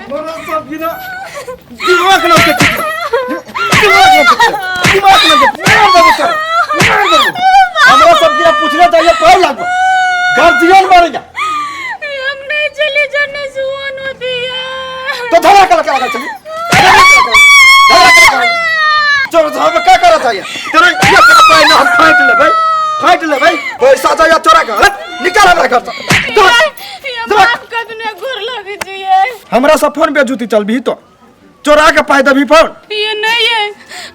तोरा सब बिना दिमाग ना के दिमाग ना के दिमाग ना के मार देबो तोरा, मार देबो। हमरा सब बिना पूछना चाहिए पाई लागो गार्जियन मारेगा। हम नहीं चले जाने सुअन होती है। तो धरा कर लगा चली, धरा कर चोर हम का करा चाहिए तेरे ये तेरा पाई ना हम फाइट ले भाई, फाइट ले भाई। पैसा चाहिए चोरा के निकाल हमरा घर से। ये माफ कर दुनिया गोर लगे चाहिए। हमरा सब फोन पे जूती चल भी तो चोरा के पाई दबी फोन। ये नहीं है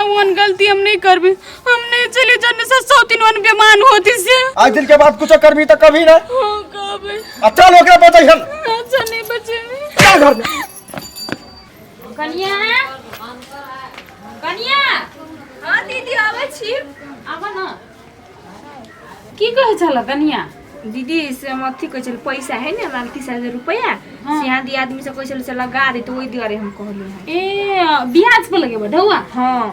वन गलती हम नहीं करबी, हम नहीं चले जाने से सौ तीन वन बेमान होती से। आज दिन के बाद कुछ करबी तो कभी ना। हो कभी। अब चल ओकरा बचाई हम। अच्छा नहीं बचे। चल घर में। कनिया कनिया। हां दीदी आबै छी। आब ना। की कहै छल कनिया? दीदी से हम अथी कहै छल पैसा है ने हमरा 30,000 रुपया। हाँ। से यहाँ दी आदमी सब कहै छल से लगा दे, तो ओहि दुआरे हम कहली हन। ए ब्याज पर लगेबो ढौआ? हाँ।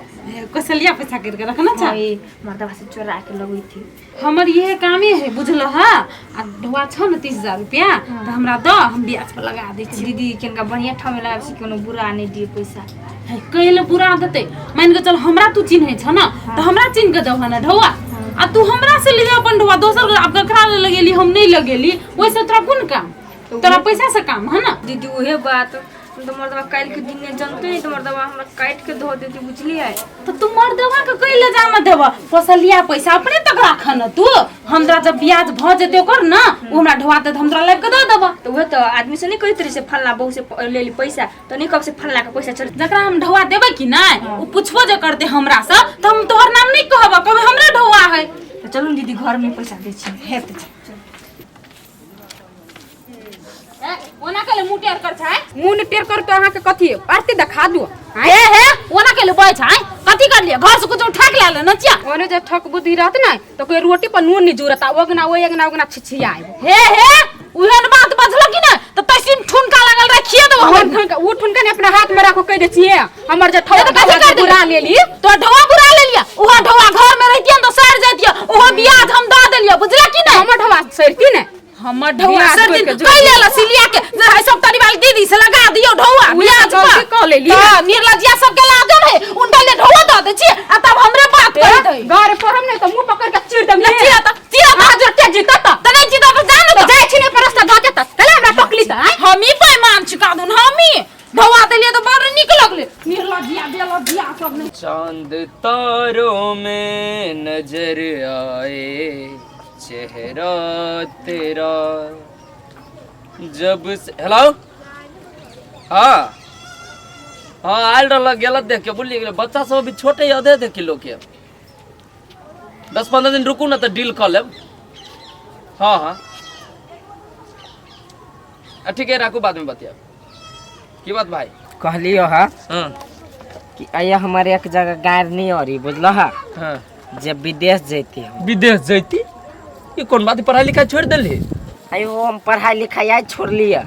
कसलिया पैसा करके रखना छ। हाँ, ए मर्दवा से चोरा के लगई थी। हमर इहे कामे है बुझल हा। आ ढौआ छ न 30,000 रुपया त हमरा द, हम ब्याज पर लगा दै छी। दीदी केनका बढ़िया ठाम लगाबै छी, कोनो बुरा नहीं दिए पैसा। है कैले बुरा देतै? मान के चल हमरा तू चिन्है छ न त हमरा चिन्ह के दौहा न ढौआ। आ तू हमरा से लिहे अपन ढौआ, दोसर के आब ककरा ले लगेली हम नहीं लगेली, ओइसे तोरा कोन काम? तोरा पैसा से काम है ना। दीदी उहे बात, हम तो मर्दवा काल्हि के दिन में जनते नहीं तो मर्दवा हमरा काट के धो देती बुझलिए। तो तू मर्दवा के कैले जामा देब? फसलिया पैसा अपने तक राख न तू, हमरा जब ब्याज भ जेते ओकर न उ हमरा ढोआ देत, हम तोरा लाबि के दऽ देब। तो उहे तो आदमी से नहीं कहते रहे से फल्ला बहू से ले ली पैसा, तो नहीं कब से फल्ला के पैसा चल। जकरा हम ढोआ देबै कि नहीं उ पुछबो जे करते हमरा से त हम तोहर नाम नहीं कहब, कहबै हमरे ढोआ है। तो चलू न दीदी घर में पैसा दै छी। हेतै ओना केले मुंह टेर कर छै? मुंह टेर कर तो अहाँ के कथी आरती देखा दू? हे हे ओना केले बय छै? कथी कर लिए घर से कुछ उठा के ला ले न चिया। ओने जे ठक बुद्धि रहत ना तो कोई रोटी पर नून नहीं जुरता, ओगना ओइ अंगना ओगना छिछिया आइब। हे हे उहन बात बजल कि ना त तैसिन ठुनका लागल रखिए देबो हम। ठुनका उ ठुनका ने अपना हाथ में राखो कह दे छिए हमर जे ठक तो कथी कर बुरा लेली। तो ढोआ बुरा ले लिया, उहा ढोआ घर में रहतियन तो सड़ जातिय, उहो ब्याज हम द देलिए बुझला कि ना। हमर ढोआ सड़ती ने हमर ढौआ बियाह सर तोड़ि दिन के जोड़ कैले ला सिलिया के जे है सब तरी वाली दीदी से लगा दियो ढौआ उहे ब्याज तऽ गलती पर। कऽ लेली। तऽ निर्लज्जिया सब के लागल है उनका ले ढौआ दऽ दै छी आ तब हमरे बात कर दै। घर पर हम नहीं तो मुंह पकड़ के चीर दम। ले चीरा त चीरा त हाजर के जीता त त नहीं जीता त जान त जाय छी ने पर रास्ता धके त कले हमरा पकली त आय। हम ही बेईमान छी कादुन, हम ही ढौआ देलिए त बड़ नीक लगले। निर्लज्जिया बेलज्जिया सब नहीं। चांद तारों में नजर आए चेहरा तेरा जब से। हेलो हाँ हाँ आयल रहल गेलत देख के बुझलिए गेलै। बच्चा सब अभी छोटे है, आधे आधे किलो के। 10-15 दिन रुकू ना तो डील कऽ लेब। हाँ हाँ आ, ठीक है राखू, बाद में बतियाब। की बात भाई? कहलियो हा हाँ कि अया हमारे एक जगह गाड़ नहीं हो रही बुझल हा। हाँ जब विदेश जैती हम। विदेश जैती? ये कौन बात, पढ़ाई लिखाई छोड़ देली? अयो हम पढ़ाई लिखाई आज छोड़ लिया।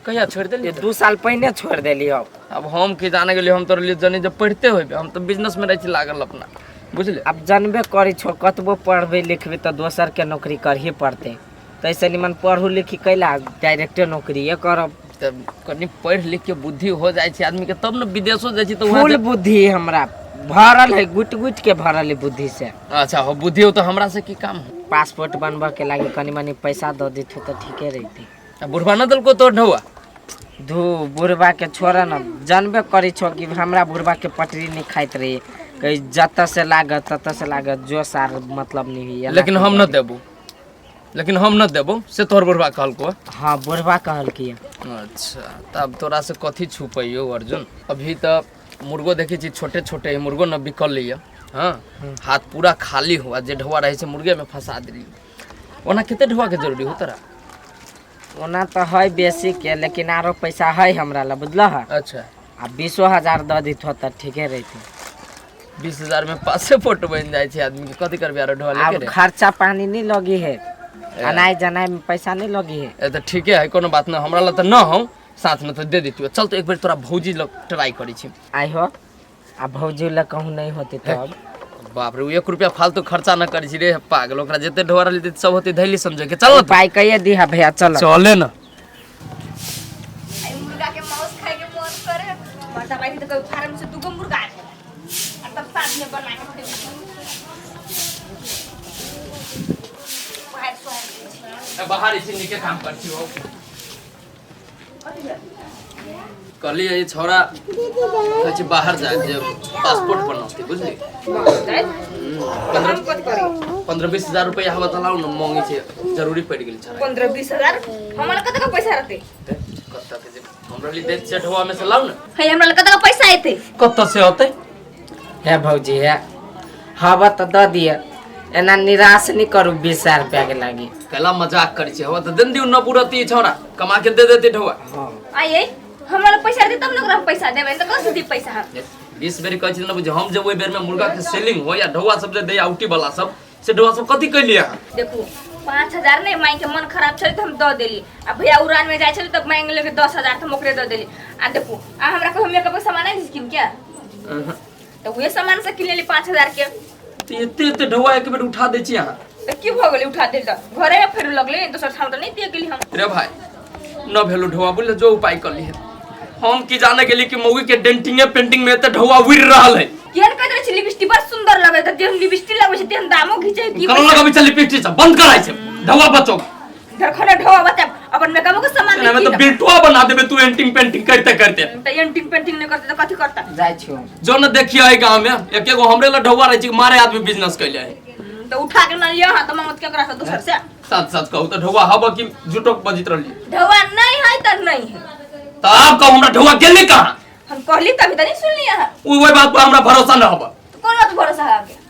कहिया छोड़ देली? ये 2 साल पहले छोड़ देली हो। अब हम की जाने गेली, हम तोर लिए जनी जब पढ़ते होबे, हम तो बिजनेस में रही लागल अपना बुझले। अब जानबे करी छो कतबो पढ़बे लिखबे तो दोसर के नौकरी करही पड़ते, तो ऐसे निमन पढ़ू लिखी कैला डायरेक्टे नौकरी करब। तब कनी पढ़ लिख के बुद्धि हो जाय छै आदमी के तब न विदेशो जाय छै तो वहाँ फुल जे- बुद्धि हमरा भरल है, गुट गुट के भरल है बुद्धि से। अच्छा हो बुद्धि हो तो हमरा से की काम हो? पासपोर्ट बनबा के लागी कनी मनी पैसा दऽ देथु तऽ ठीके रहते। आ बुढ़बा न देलको तोर ढौआ? धू बुढ़बा के छोड़ न, जानबे करी छो कि हमरा बुढ़बा के पटरी नहीं खाइत रही, कहीं जतऽ से लागत ततऽ से लागत, जोश आर मतलब नहीं होइए। लेकिन हम न देबो, लेकिन हम न देबो से तोहर बुढ़बा कहलको? हाँ बुढ़बा कहलकी। अच्छा तब तोरा से कथी छुपैयो अर्जुन? अभी तो मुर्गो देखै छी छोटे छोटे है, मुर्गो न बिकल लिया। हाँ हाथ पूरा खाली हुआ, जे ढौआ रहे छै मुर्गे में फंसा देली। ओना कते ढौआ के जरूरी हो तोरा? ओना तो है बेसी के, लेकिन आरो पैसा है हमरा ला बुझल है। अच्छा आ 20,000 दऽ दिथो तऽ ठीके रहते। 20,000 में पासपोर्ट बन जाय छै आदमी के, कथी करबे आरो ढौआ लेके आब रे? खर्चा पानी नहीं लगी है, अनाय जनाय में पैसा नहीं लगी है। ए तऽ ठीके है, कोनो बात न, हमरा ला तऽ न हौ, साथ में तऽ दे देतियो। चल तो एक बेर तोरा भौजी लग ट्राई करै छी। आइ हो आ भौजी लग कहूँ नहीं होती तब? बाप रे, उ 1 रुपया फालतू खर्चा न करै छी रे पागल, ओकरा जते ढोआ रहलै सब होते धैली समझे के। चल उपाय कहिए दिहा भैया, चल चले न। मुर्गा के मांस गोश खाए के मन करे। मर्दा भाई तो कभी फार्म से दुगो मुर्गा आ गेलै आ तब साथ में बना के खेबै। बाहर सोहार दै छी। बाहर इसी नीके काम कर छी हो। कहलियै ई छौड़ा कहै छै बाहर जाय जे पासपोर्ट बनौते बुझली। हम कथी करी? 15-20 हजार रुपया हवा त लाउ न, मांगे छै, जरूरी पड़ि गेल छलै। 15-20 हजार हमरा लग कते पैसा रहतै? कत्ता के जे हमरा लिए देत छै ढोआ में से लाउ न। हे हमरा लग कते पैसा एतै? कत्ता से होतै? हे भौजी हे हवा तऽ दऽ दिअ, एना निराश नहि करू 20,000 रुपया के लागी। कैला मजाक करै छै, हवा तऽ देन दियौ न पुरती छौड़ा कमा के दे देते ढोआ। आइए हमरा लग पैसा रहतै तब न ओकरा हम पैसा देबै, तऽ कथी दी पैसा हम? 20 बेर कहै छै न बुझ, हम जे ओहि बेर में मुर्गा के सेलिंग हो या ढौआ सब जे दै आउटी वाला सब से ढौआ सब कथी कैलियै अहाँ? देखू 5,000 नहीं, माई के मन खराब छलै तऽ हम दऽ देली, आ भैया उड़ान में जाइ छलै तऽ मांगि लेलकै 10,000 तऽ हम ओकरे दऽ देली। आ देखू आ हमरा कहू मेकअप के सामान नहि कीन के, तऽ उहे सामान से कीन लेली 5,000 के। तऽ एते एते ढौआ एक बेर उठा दै छी अहाँ? तऽ की भऽ गेलै उठा देली तऽ घरे में फेर लगलै, दोसर ठाम तऽ नहि दिए गेली हम। रे भाई न भेलो ढौआ बुझले, जो उपाय कर ली। हम की जाने गेली कि मौगी के डेंटिंगे पेंटिंग में एते ढौआ उड़ रहल है। केहन कहैत रहै छै लिपस्टिक बड़ सुंदर लगै तऽ जेहन लिपस्टिक लगबै छै तेहन दामो घिचै की? कनो लगाबै छै लिपस्टिक सब बंद कराइ छै ढौआ बचो। धरखने ढौआ बचाब अपन मेकअप के सामान एना में तऽ बिल्टुआ बना देबे तू एंटिंग पेंटिंग करते करते। तऽ एंटिंग पेंटिंग नहि करते तऽ कथी करता? जाइ छियौ जो न देखिए है गांव में एक एगो हमरे ला ढौआ रहै छै मारे आदमी बिजनेस कैले है। तऽ उठा के न लिअ हां तऽ ममत केकरा से दोसर से। साथ साथ कहू तऽ ढौआ हब कि झूठो बजित रहली? ढौआ नहीं है तऽ नहीं है। तऽ आब कहू हमरा ढौआ गेली कहाँ? हम कहली तभी तऽ नहीं सुनली अहाँ। ओहि बात पर हमरा भरोसा न हब। तऽ कोन बात भरोसा है अहाँके?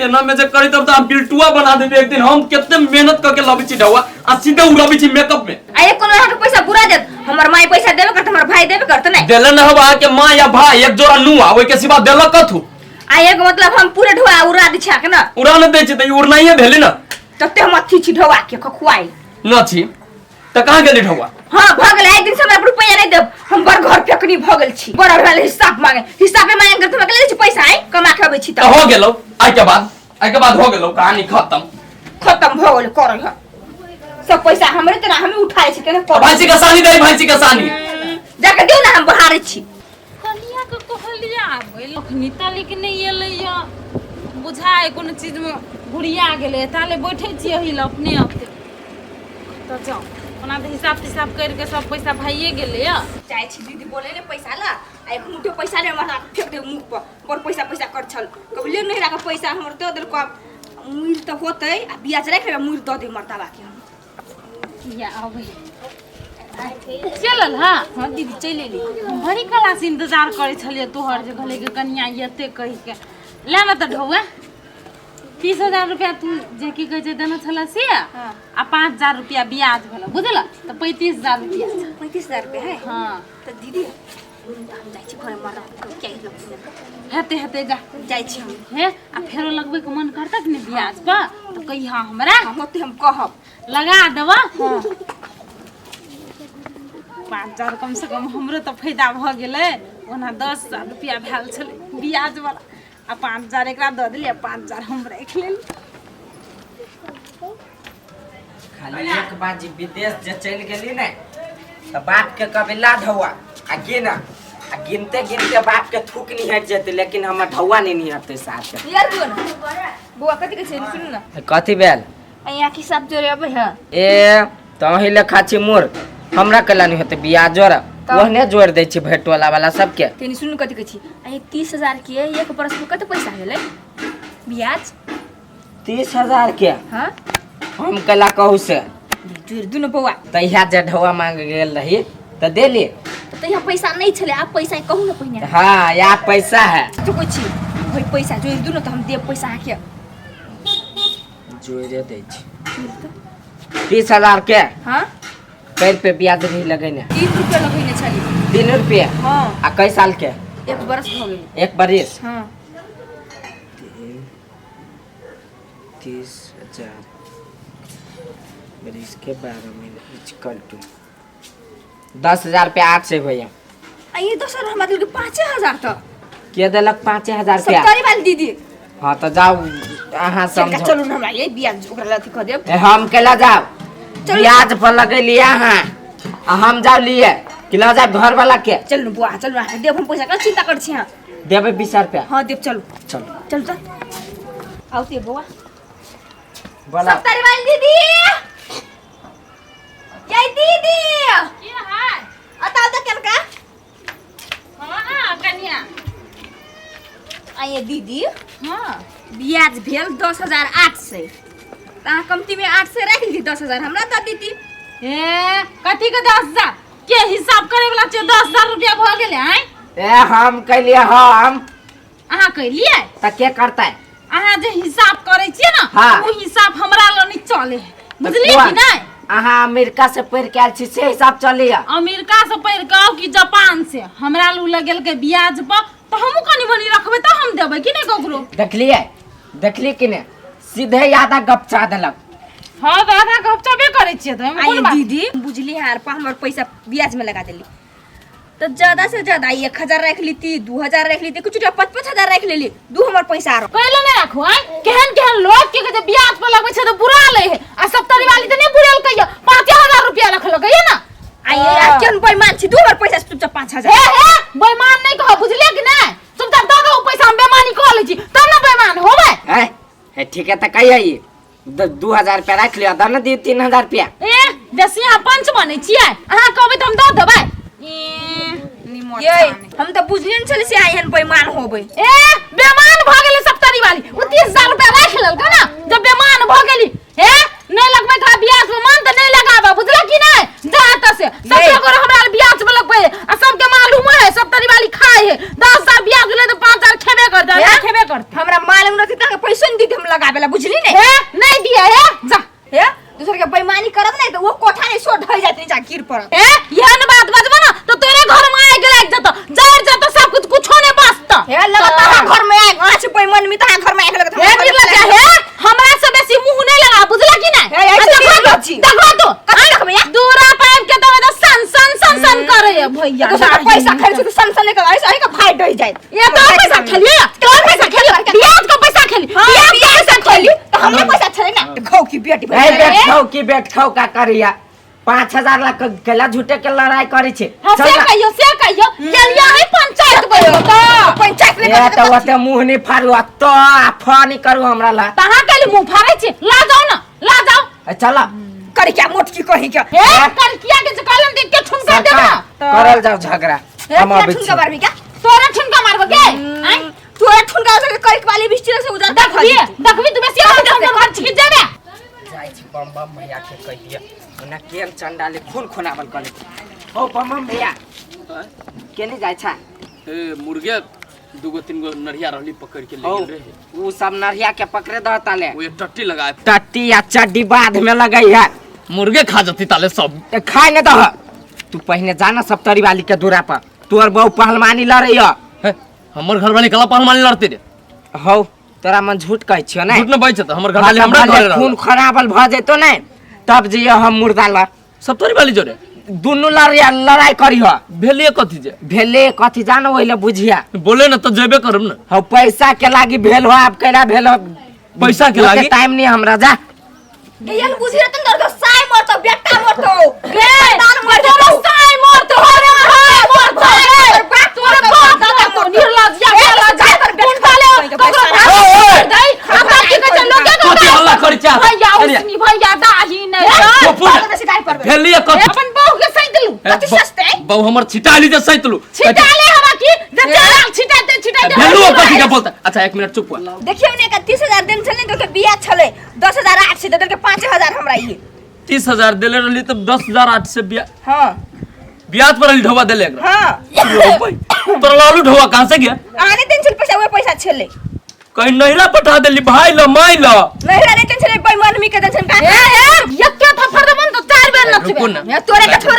एना में जे करी तब तऽ हम बिल्टुआ बना देबे एक दिन। हम कते मेहनत करके लबै छी ढौआ आ सीधे उड़ाबै छी मेकअप में। आ एक कोनो अहाँके पैसा बुरा देत? हमर माय पैसा देबे करत, हमर भाई देबे करत नहीं? देले न हब अहाँके माँ या भाई एक जोड़ा नुआ, ओहि के सिवा देलक कथू? आ एक मतलब हम पूरे ढौआ उड़ा दै छी अहाँके न? उड़ा न दै छी तऽ ई उड़नाइए भेलै न। तते हम अथी छी ढौआ के खखुआई न छी तऽ कहाँ गेली ढौआ? हाँ भऽ गेलै, एक दिन से हमरा रुपैआ नहीं देब, हम बड़ घर फेकनी भऽ गेल छी, बड़ हमरा ले हिसाब मांगे, हिसाबे मांगे के हमरा के ले छी पैसा आई कमा के अबै छी तऽ हो गेलौ आइ के बाद, आइ के बाद हो गेलौ कहानी खत्म। खत्म भऽ गेल करै है सब पैसा हमरे तेना हमे उठाए छी केना कर। भैंसी के सानी दे, भैंसी के सानी जाके दियौ ना, हम बहारै छी। कनिया के कहलिया आबै अखनी तालिक नहि एलैया, बुझाय कोनो चीज में घुरिया गेलै, ताले बैठे छी एही लए अपने अपने। तऽ जाउ ओना तऽ हिसाब तिसाब करके सब पैसा भाइये गेलैया। जाइ छी दीदी बोले ने पैसा ला, आ एक मुठो पैसा ने हमरा फेंक दे मुंह पर, बड़ पैसा पैसा कर छल कभी ले नहीं राख पैसा हमर दऽ देलको। मुइर तऽ होतै आ बियाज राखि लेबै, मुइर दऽ दे मर्दाबा के हम। किया अबै चलल? हाँ हाँ दीदी चलि एली। बड़ी कला से इंतजार करै छलियै तोहर जे कहलै कि कनिया एते कहि के ले ने तऽ ढौआ 30,000 रुपया तू जे की कहै छै देने छल से आ 5,000 रुपया ब्याज भेल बुझल, तऽ 35,000 रुपया। 35,000 रुपया है? हाँ। तऽ दीदी हम जाइ छी घरे मर्दा क्या हेतै हेतै जा जाइ छी हम। हे आ फेरो लगबै के मन करतक ने ब्याज पर तऽ कहिया हमरा? हम होतै हम कहब लगा देबऽ। 5,000 कम से कम हमरो तऽ फायदा भऽ गेलै। ओना 10,000 रुपया भेल छलै ब्याज वाला आ 5,000 एकरा दऽ देलियै, 5,000 हम राखि लेली। खाली एक बार जे विदेश जे चलि गेली ने तऽ बाप के कभी ला ढौआ आ गिन आ गिनते गिनते बाप के थूक निहट जेतै, लेकिन हमर ढौआ नहि निहटतै साथ। यार बुआ बौआ कथी कहै छै सुनू ना। कथी भेल? यहाँ के हिसाब जोड़े अबै है। ए तऽ अहीं लेखा छी मोर, हमरा केला नहि होतै बियाज जोड़, ओहने जोड़ दै छी भैटोला वाला सबके। तनी सुनू कथी कहै छी, आ 30,000 के एक बरस में कते पैसा भेलै ब्याज? 30,000 के? हाँ। हम केला कहू से जोड़ दुनू बौआ। तहिया जे ढौआ मांग गेल रही तऽ देली। तऽ तहिया पैसा नहीं छलै, आब पैसा कहू ना पहिने। हाँ या पैसा है। तो कहै छी भाई पैसा जोड़ दुनू तऽ हम देब पैसा अहाँके। जोड़े दै छी 30,000 के। हाँ। कै रुपये ब्याज रही लगेने? 3 रुपया लगेने छली। 3 रुपये? हाँ। आ कै साल के? एक बरस भऽ गेल। एक बरिस? हाँ। 30,000 बरिस के 12 महीना इक्वल टू 10,000 रुपया 8 से भैया। आ ये दोसर हमरा देलकै 5,000 तऽ। के देलक 5,000 रुपया? सरकारी वाली दीदी। हाँ तऽ जाउ अहाँ समझो। चलू ने हमरा ये ब्याज ओकरा लथी कऽ देब। ए, हम केला जाउ? चलू। ब्याज पर लगेलियै अहाँ आ हम जाउ लिए। कि लऽ जायब घर वाला के? चलू बुआ, चलू अहाँके देब हम पैसा, कथी चिंता करै छी अहाँ? देबै 20 रुपया? हँ देब, चलू। चलू। चलू तऽ आउ ते बौआ। बोला। सप्तारी वाली दीदी, ये दीदी के है? अता तऽ केनका। हाँ कन्या। आइए दीदी। हाँ। ब्याज भेल 10,800, तऽ अहाँ कमतीमे 800 राखि ली, 10,000 हमरा दऽ दीदी। ए कथी के 10,000 के हिसाब करे वाला छै? 10,000 रुपया भऽ गेलै आँय? ए हम कैलिए, हम। अहाँ कैलिए? तऽ के करतै? अहाँ जे हिसाब करै छियै ने, हाँ। ओ हिसाब हमरा लग नहि चले है, बुझलियै तऽ कि नहि? अहाँ अमेरिका से पढ़ के आयल छी से हिसाब चलैया? अमेरिका से पढ़ि कऽ आउ कि जापान से, हमरा लग लगेलकै ब्याज पर, तऽ हमहूँ कनि मनि रखबै तऽ हम देबै कि नहि ककरो? देखलिए, देखलिए कि नहि, सीधे आधा गप चा देलक। हाँ तऽ आधा गप चबे करै छियै तऽ एहिमे आइए कोन बात? दीदी, बुझली हार पर हमर पैसा ब्याज में लगा देली, तो ज्यादा से ज्यादा 1000 रख लीती, 2000 रख लीती, कुछ 5-5 हजार रख लेली, दू हमर पैसा आरो। कैला नहि राखू आँय? केहन केहन लोग के जे ब्याज पर लगबै छै तऽ बुरा लै है, आ सप्तरी वाली तऽ नहि बुरेलकै यऽ, 5000 रुपया रखलकै यऽ ने। आइए यार, केहन बेईमान छी, दू हमर पैसा चुपचाप 5000। हे हे, बेईमान नहि कहब, बुझलियै कि नहि? चुपचाप दऽ दो पैसा, हम बेईमानी कऽ लै छी तब ने बेईमान होबै। है है, ठीक है, तऽ कहिया ई 2000 रुपया राखि लिअ, दऽ ने दियौ 3000 रुपया। ए बेसी अहाँ पंच बनै छियै, अहाँ कहबै तऽ हम दऽ देबै। ए, निमोट ये छाने। हम तो बुझलिए न छली से आइ एहन बेईमान होबै। ए बेमान भऽ गेलै सप्तरी वाली, ओ 30,000 रुपया राखि लेलकै ने जब बेमान भऽ गेली। हे नहि लगबै खा ब्याज में मन तऽ नहि लगाबऽ, बुझलक कि नहि? जा एतऽ से, सबके गोर हमरा ब्याज में लगबै है, आ सबके मालूम है सप्तरी वाली खाइ है। 10,000 ब्याज भेलै तऽ 5,000 खेबे करतै, हे? खेबे करतै। हमरा मालूम रहती तऽ अहाँके पैसो नहि दीदी हम लगाबे ला, बुझली ने? हे नहि दिए, हे जा। हे दूसर के बेईमानी करब नहीं तो वो कोठा नहीं सो ढह जात, नीचा गिर पड़त। ए एहन बात बजबो ना तो तोरे घर में आगि लागि जेतौ, जरि जेतौ सब कुछ, कुछो नहीं बचतौ। हे लगत अहाँ घर में आगि, अहाँ छी बेईमान में तऽ अहाँ घर में आगि लगत। हे निर्लज्जा, हे हमरा से बेसी मुंह नहीं लगा, बुझला कि नहीं? हे, ऐसे आ, देखो तो, निर्लज्जी। देखो तो, कथी देखबै या? दूरा पाइप के दबे तो सन सन सन सन करे है भैया। दोसर के पैसा खाइ छी तऽ सन सन निकल, ऐसे अहीं के भाई डहि जायत। ये तो पैसा खेलिए, तो पैसा खेलिए, ब्याज का पैसा खेली, ब्याज का पैसा खेली। तऽ हमरे पैसा छलै ने तऽ खाउ की बेटी। ए बेट खाओ की बेट खाओ का करिया, 5000 लाख केला झूठे के लड़ाई करे छे। हाँ, चल से ना। कहियो, से कहियो चलिए है पंचायत बोलो तो पंचायत में ए तऽ ओते मुंह नहीं फाड़ू आ तो आ फा नहीं करू हमरा ला। तहाँ के लिए मुंह फाड़े छी? ला जाओ ना, ला जाओ। ए, चल। कर क्या मोटकी कहीं क्या? ए कर किया के कहलन देख के ठुमका देबा। करल जाओ झगड़ा, हे हम क्या अबै ठुनका छी। मारबी क्या? तोरा ठुमका मारबो के आय? तोरा ठुनका उधर कर के वाली बिस्तर से उधर। देखबी, देखबी तू बेसी हम हम घर छिक जेबे। जाइ छी बम बम भैया के कहिए, ओना केन चंडाले खून खुनाबल करे। हो बम बम भैया, केने जाइ छा? ए मुर्गे दूगो तीन गो नरिया रहली, पकड़ के ले हो गेल रहे। उ सब नरिया के पकड़े दह ताले। वो एक टट्टी लगाए। टट्टी या चड्डी बाद में लगई है। मुर्गे खा जती ताले सब। ते खाए न दह, तू पहिने जाना सप्तरी वाली के दूरा पर, तोर बहु पहलवानी लड़ै हे, हमर घर वाली कला पहलवानी लड़ते रे? हौ तोरा मन झूठ कहै छियो ने? झूठ न बजै छै तऽ हमर घर वाली हमरा घरे खून रहल। खराबल भऽ जेतो ने तब जइयो हम मुर्दा ल। सप्तरी वाली जोरे दुनू लड़िया लड़ाई करिह। भेलिए कथी जे? भेले कथी जानो, ओहिले बुझिया। बोले न तऽ जेबे करब न। हौ पैसा के लागी भेल हो, आब कैला भेल हो? पैसा के ओते लागी? टाइम नहीं हमरा, जा। एहन बुझी रहतन तऽ साय मरतौ, बेटा मरतौ, गे खानदान मर तोरा जेतौ। साय मरतौ, रे भाई मरतौ, रे बाप तोरा मरतौ, बाप दादा मरतौ, मरतौ। निर्लज्जा ए, निर्लज्जा जा, कोन ताले ककरो ओए, भाई दई आ बाप की कहै छै लोके कथी हल्ला करै छै? भैया अरे, उसनी भैया दाही नहि चुप हो जा। बेसी गाय पड़बै। भेलिए कथी? अपन बहू के सैतलू। ए, कथी सस्ते? बहु हमर छिटाली जे सैतलू। छिटाले हवा की जे चल छिटाते छिटाते। भेलू कथी के बोलता? अच्छा एक मिनट चुप हुआ। देखियौ ने, एकर 30,000 देन छलै ने, तऽ बिया छलै 10,800, दऽ देलकै 5,000 हमरा ई। 30,000 देले रहली तब 10,800 से बिया हाँ। ब्याज पर रहली ढोवा देले एकरा? हाँ। तोरा लालू ढोवा कहाँ से गया? अहाँ नहि देन छलै पैसा, उहे पैसा छलै। कहीं नहिरा पठा देली भाई ल माई ल। नहिरा नहि देन छलै, बेईमानी के देन छलै। ए ए यक्के थप्पड़ देबन तऽ चार बेर रुकू नचबे। ना। हे, तोरे के छोड़।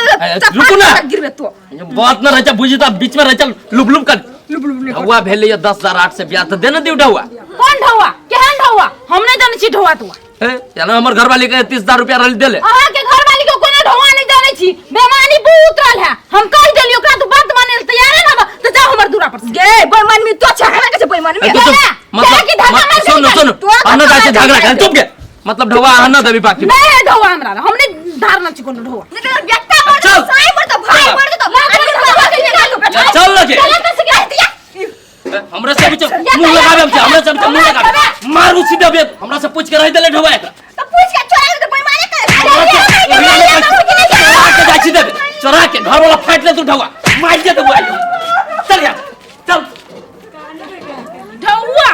रुकू ना। गिरबे तो। बात न रह बुझी तो बीच में रह चल लुब लुब कर ढौआ भेले 10,800 से ब्याज तो देने दिउ ढौआ। कोन ढौआ? केहन ढौआ? हम नहीं जानै छी ढौआ तुआ। हे याना हमर घर वाली के 30,000 रुपया रहली देले। अहाँ के घर वाली के कोनो ढौआ नहीं जानै छी, बेमानी बहुत रहल है, हम कहि देलियै ओकरा, तू बात माने ल तैयार है ना तऽ जाओ हमर दूरा पर से। गे बेईमानी तो छै, हमरा के छै बेईमानी। ए, तू चुप। केला मतलब की धक्का मार के सुन निकाल। सुन तोरा आना धक्का जाय छै मार के झगड़ा कर निकाल। चुप के मतलब ढौआ अहाँ न देबी बाकी। नहीं है ढौआ हमरा, हम नहीं धारना छी कोनो ढौआ। बेटा मर चल। साई मर तो भाई मर तो ला चल लगे। चल त से दिया। हमरा से बीच मुंह लगाबे हम, हमरा से मुंह लगाबे मारू सीधे बे, हमरा से पूछ के रह देले ढोवा एकरा। तो पूछ के चोरा के तो बेईमानी कर। चोरा के जाइ छी देबे, चोरा के घर वाला फाटि ले तू ढोवा मार दे तू आइ। चल यार चल। ढौआ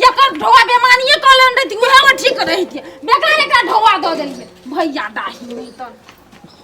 एकर ढौआ बेमानिए कऽ लेने रहिती उहे में ठीक रहिती, बेकार एकरा ढौआ दऽ देलियै भैया डाही नहीं तऽ।